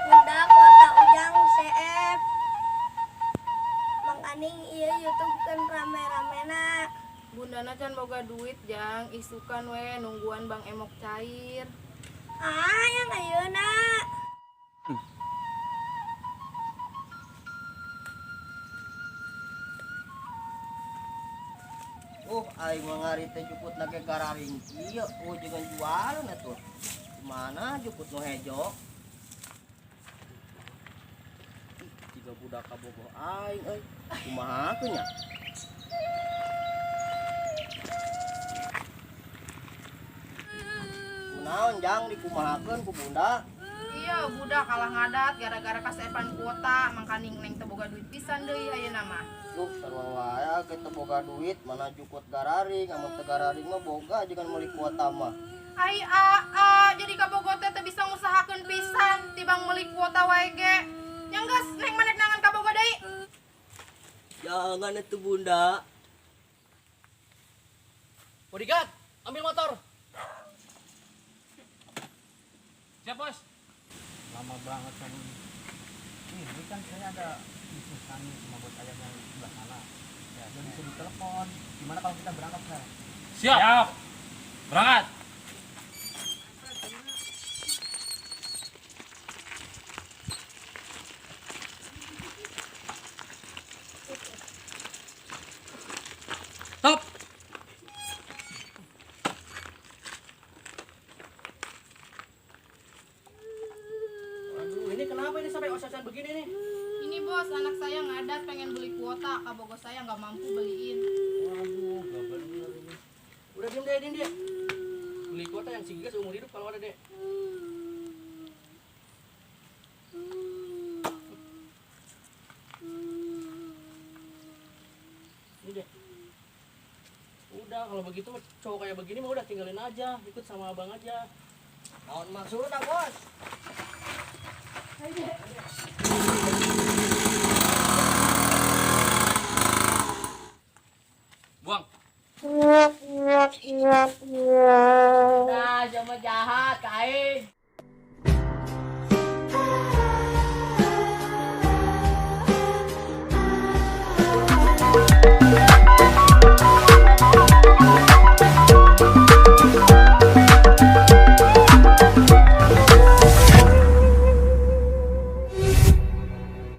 Bunda, kuota Ujang seep. Mangkaning ieu YouTube kan rame-ramena. Bundana can boga duit, Jang, isukan we nungguan Bang Emok cair. Ah, yang ayeuna. Aing mah ngari teh jukut lagi gararing kieu, oh jangan jualan atuh. Mana jukut nu hejo? Ih, jiga budak kabogoh aing euy. Kumaha nya? Kunaon, Jang, dikumahakeun ku Bunda? Iya, budak kalah ngadat gara-gara kasepan kuota, mangkaning Neng teu boga duit pisan deui ayeuna mah. Duh, sarua wae ge teu boga duit, mana jukut gararing, amun teu gararing mah boga jangan meuli kuota mah. Ai aa, jadi kabogoh teh teu bisa ngusahakeun pisan tibang meuli kuota wae ge. Nya geus, Neng mah nek neangan kabogoh deui. Jangan itu, Bunda. Bodyguard, ambil motor. Siap, Bos. Lama banget kamu ini. Ini kan saya ada bisnis kami sama bos ayam yang di sebelah sana. Ya, dan bisa ditelepon. Gimana kalau kita berangkat sekarang? Siap. Siap. Berangkat. Stop. Aduh, ini kenapa ini sampai os-osan begini nih? Ini bos, anak saya ngadat pengen beli kuota, kabogoh saya nggak mampu beliin. Waduh, gak bener ini. Udah diem deh, diem deh. Beli kuota yang segiga seumur hidup kalau ada, Dek. Ini deh. Udah, kalau begitu mah cowok kayak begini mah udah tinggalin aja, ikut sama abang aja. Naon maksudna, Bos? Buang.